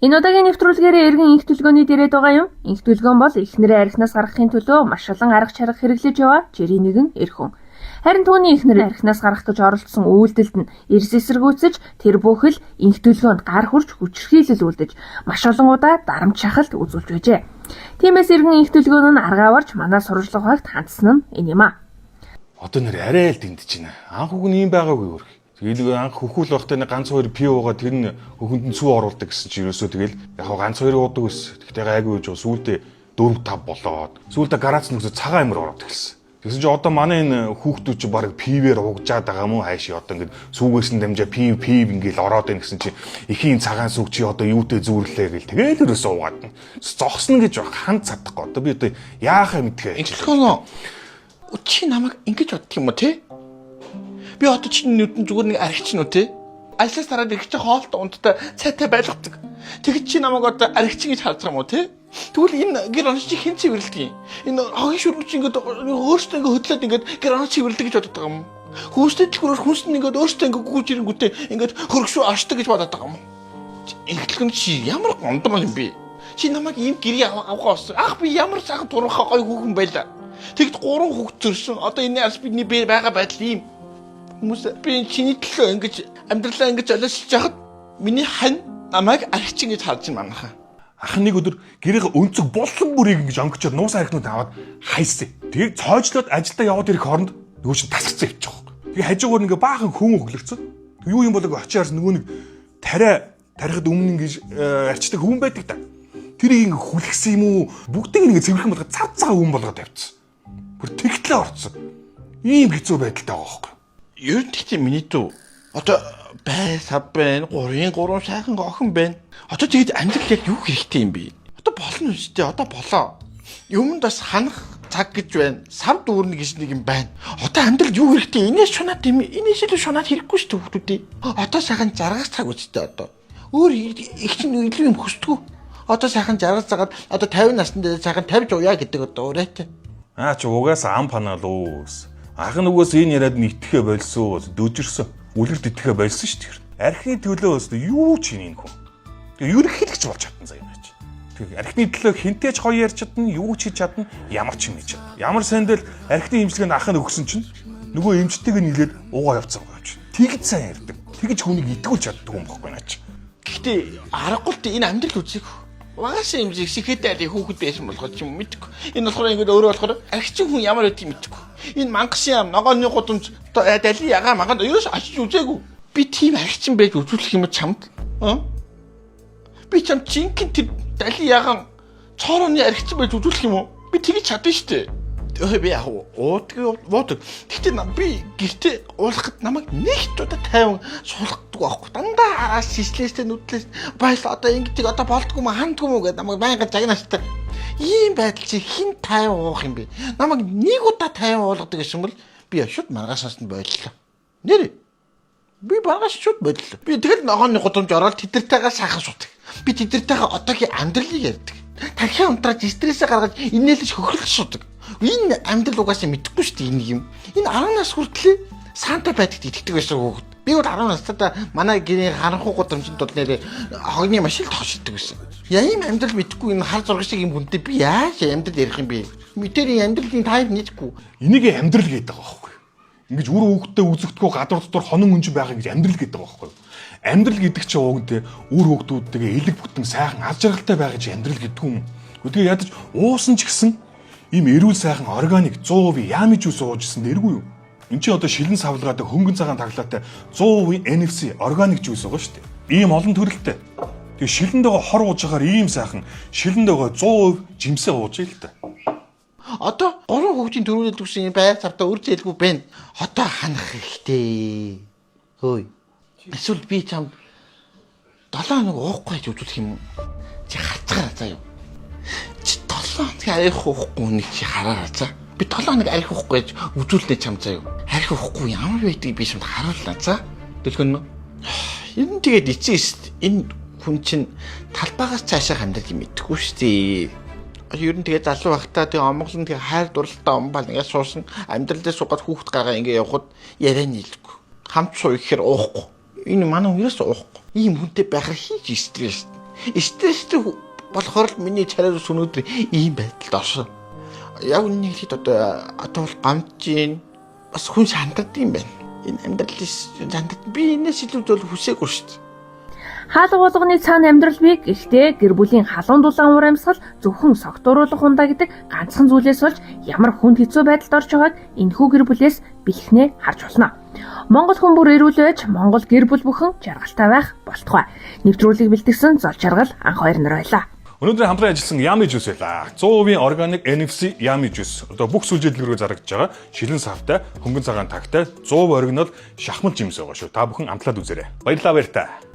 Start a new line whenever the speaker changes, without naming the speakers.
Энэ удаагийн нэвтрүүлгээр эргэн энх төлгөөний дээрээ байгаа юм. Энх төлгөөн бол эхнэрээ архинаас гаргахын төлөө маш олон арга чарга хэрэглэж яваа жирийн нэгэн эр хүн. Харин түүний эхнэр архинаас гарах гэж оролдсон үйлдэлд нь эрс эсэргүүцэж тэр бүхэл энх төлгөөнд гар хүрч хүчирхийлэл үлдэж маш олон удаа дарамт шахалт үзүүлж байжээ. Тиймээс эргэн энх төлгөөн нь аргаа аварч манай сурвалжлага багт хандсан нь энэ юм а.
Одоо нэр арай л дэмдэж байна. Анх үг нь ийм байгаагүй өрх. Тэгэл анх хөхүүл байхдаа нэг ганц хоёр пив уугаад тэр нь хөхөнд нь сүү оруулдаг гэсэн чи ерөөсөө тэгэл яг хаа ганц хоёр уудаг ус. Тэгтээ гайгүй гэж сүүлдээ 4 5 болоод сүүлдээ гараац нөхцө цагаан амир ороод эхэлсэн. Тэгсэн чи одоо манай энэ хүүхдүүд чи баг пивээр угжаад байгаа мó хайши одоо ингээд сүүгээс нь дамжаа пив пив ингээл ороод ийн гэсэн чи эхийн цагаан сүг чи одоо юутэй зүүрлээ гэл тэгэл ерөөсөө уугаад. Зогсно гэж ханд чадахгүй. Одоо би одоо яахаа мэдгээ.
Инглихоноо чи намайг ингэж боддог юм уу те? Би одоо чиний нүдэн зүгээр нэг архич нү те? Ажлаас тараад ирэх чи хоолт унттай цайтай байлгадаг. Тэгэхэд чи намайг одоо архич гэж харж байгаа юм уу те? Тэгвэл энэ гэр онц чи хэн цэвэрлэдэг юм? Энэ хогийн шүрмч ингээд өөртөө ингээд хөдлөөд ингээд гэр онц цэвэрлэдэг гэж боддог юм. Хүүстэй дэлгүүрээр хүнс нь ингээд өөртөө ингээд гүйж ирэнгүүтээ ингээд хөргшүү оршдог гэж бодоод байгаа юм. Инглихэн чи ямар гондмон юм бэ? Чи намайг ийм гэрээ авгаа болсон. Ах би ямар сайхан туранхай гоё хүүхэн байлаа. Тэгд гурван хүүхд төрсөн. Одоо энэ арс бидний байгаа байдал ийм. Хүмүүс би чиний төлөө ингэж амьдралаа ингэж олиосч яхад миний хань намайг архичин гэж харж байна манайхаа.
Ах нэг өдөр гэрээ өнцөг булан бүрийг ингэж онгочоод нуусан архинууд аваад хайсан. Тэгээд цоожлоод ажилдаа яваад ирэх хооронд нөгөө чинь тасарсан явчих واخ. Тэгээ хажуугаар ингээ баахан хүн өглөрцөн. Юу юм болог очиж харсан нөгөө нэг тариа тарихад өмнө ингэж арчдаг хүн байдаг та. Тэрийг ингээ хүлхсэн юм уу? Бүгдийг ингээ цэвэрхэн болгоод цав цагаан хүн болгоод тавьчихсан. Бүр тэгтлээ орцсон. Ийм хэцүү байдалтай байгаа байхгүй.
Ер нь тэгтээ миний дүү одоо бай сав байна, 3-ын 3 сайхан охин байна. Одоо тэгэд амьдрал яг юу хэрэгтэй юм бэ? Одоо болно үстэй, одоо болоо. Юмд бас ханах цаг гэж байна. Сав дүүрнэ гэж нэг юм байна. Одоо амьдрал юу хэрэгтэй? Энэс шунаад юм. Энэс илүү шунаад хэрэггүй шүү дээ хүүхдүүдээ. Одоо сайхан жаргах цаг үстэй одоо. Өөр их чинь илүү юм хүсдэггүй. Одоо сайхан жаргаж загаад одоо 50 насны дээр сайхан 50 уяа гэдэг одоо урайтай.
Аа чи угаасаа ам панаал уус. Ах нь угаас энэ яриад нь итгэхэ болсон, дөжирсөн. Үлгэрт итгэхэ болсон шүү дээ. Архины төлөө өстө юу ч юм хүн. Тэгээ ерөнхийлөгч болж чадсан заяа наач. Тэгээ архины төлөө хинтээ ч гоё ярьж чадна, юу ч хийж чадна, ямар ч юм хийж чадна. Ямар сандал архины имчилгээнд ах нь өгсөн чинь нөгөө эмчтэйг нь нийлээд уугаа явцсан байгаа юм чи. Тэгж сайн ярьдаг. Тэгж хүнийг итгүүлж чаддаг юм бохгүй наач.
Гэхдээ аргагүй л энэ амьдрал үзег. Угаасаа юм шиг сэхэд али хүүхэд байсан болохоор ч юм мэдгүй. Энэ болохоор ингээд өөрөө болохоор архичин хүн ямар байдгийг мэдгүй. Энэ мангас ям ногооны гудамж дали ягаа манганд ерөөс очиж үзээгүй. Би тийм архичин байж үзүүлэх юм чамд. Аа? Би чам жинхэнэ тэр дали ягаан цоорооны архичин байж үзүүлэх юм уу? Би тэгж чадна шүү дээ. Өө би яг уудаг уудаг. Гэхдээ би гэртээ уулахад намайг нэг ч удаа тайван суулгадаг байхгүй. Дандаа араас шишлээстэй нүдлээс баял одоо ингэдэг одоо болдгоо юм хандгүй юм гэдэг намайг байнга загнааштай. Ийм байдал чи хэн тайван уух юм бэ? Намайг нэг удаа тайван уулгадаг гэсэн бол би шууд маргаашаас нь боллоо. Нэр би маргааш шууд боллоо. Би тэгэл ногооны гудамж ороод тэдэртэйгээ сайхан суудаг. Би тэдэртэйгээ одоогийн амьдралыг ярьдаг. Тархиа унтрааж стрессээ гаргаж инээлж хөхрөлж суудаг. Энэ амьдрал угаасаа мэдэхгүй шүү дээ энэ юм. Энэ 10 нас хүртлээ Санта байдагт итгэдэг байсан хүүхэд. Би бол 10 настайдаа манай гэрийн харанхуй гудамжинд бол нэрээ хогны маш их тоошилдог байсан. Яа ийм амьдрал мэдэхгүй энэ хар зураг шиг юм хүнтэй би яаж амьдрал ярих юм бэ? Мэдээр амьдралын тайв нийцгүй.
Энийг амьдрал гэдэг байгаа байхгүй. Ингэж үр хүүхдтэй үзэгдэхгүй гадуур дотор хонон үнжин байгаа гэж амьдрал гэдэг байгаа байхгүй. Амьдрал гэдэг чинь уг нь үр хүүхдүүдтэйгээ элэг бүтэн сайхан аз жаргалтай байгаа гэж амьдрал гэдэг юм. Тэгээ ядаж уусан ч гэсэн ийм эрүүл сайхан органик 100% яами жуус ууж исэн дэргүй юу? Энд чинь одоо шилэн савлгаатай хөнгөн цагаан таглаатай 100% NFC органик жуус байгаа шүү дээ. Ийм олон төрөлтэй. Тэгээ шилэн дээгөө хор ууж байгаар ийм сайхан шилэн дээгөө 100% жимсээ ууж ил та.
Одоо гурван хүүхдийн төрүүлэлт үсэн юм байр цавтаа үр зээлгүй байна. Одоо ханах хэрэгтэй. Хөөе. Эсвэл би чамд 7 хоног уухгүй гэж үзүүлэх юм уу? Чи харцгаараа заа юу? Чи 7 хоног арих уухгүй нэг чи хараараа за. Би 7 хоног арих уухгүй гэж үзүүлнэ чам заа юу? Арих уухгүй ямар байдгийг би чамд харуулна за. Төлхөн нөө. Ер нь тэгээд эцээ энэ хүн чинь талбайгаас цаашаа амьдрал юм мэдэхгүй шүү дээ. Ер нь тэгээд залуу байхдаа тэгээ омглон тэгээ хайр дурлалтай омбал ингээд суусан амьдрал дээр суугаад хүүхд гаргаа ингээд явхад яриа нийлэхгүй. Хамт суу гэхээр уухгүй. Энэ манай хүн ерөөс уухгүй. Ийм хүнтэй байхаар хийж стресс. Стресстэй болохоор л миний царай ус өнөөдөр ийм байдалд орсон. Яг үннийг хэлэхэд одоо бол гамж гин бас хүн шантард юм байна. Энэ амьдрал шантард би энэс илүү зүйл хүсээгүй шүү дээ.
Хаалга болгоны цаана амьдрал бий. Гэхдээ гэр бүлийн халуун дулаан уур амьсгал зөвхөн согтууруулах ундаа гэдэг ганцхан зүйлээс болж ямар хүнд хэцүү байдалд орж байгааг энэхүү гэр бүлээс бэлхнээ харж болно. Монгол хүн бүр эрүүл байж, Монгол гэр бүл бүхэн жаргалтай байх болтугай. Нэвтрүүлгийг бэлтгэсэн Зол Жаргал анх хоёр нар байлаа.
Өнөөдөр хамтран ажилласан Yummy Juice байлаа. 100% органик NFC Yummy Juice. Одоо бүх сүлжээ дэлгүүрээр зарагдж байгаа шилэн савтай, хөнгөн цагаан тагтай 100% оригинал шахмал жимс байгаа шүү. Та бүхэн амтлаад үзээрэй. Баярлалаа, баяртай.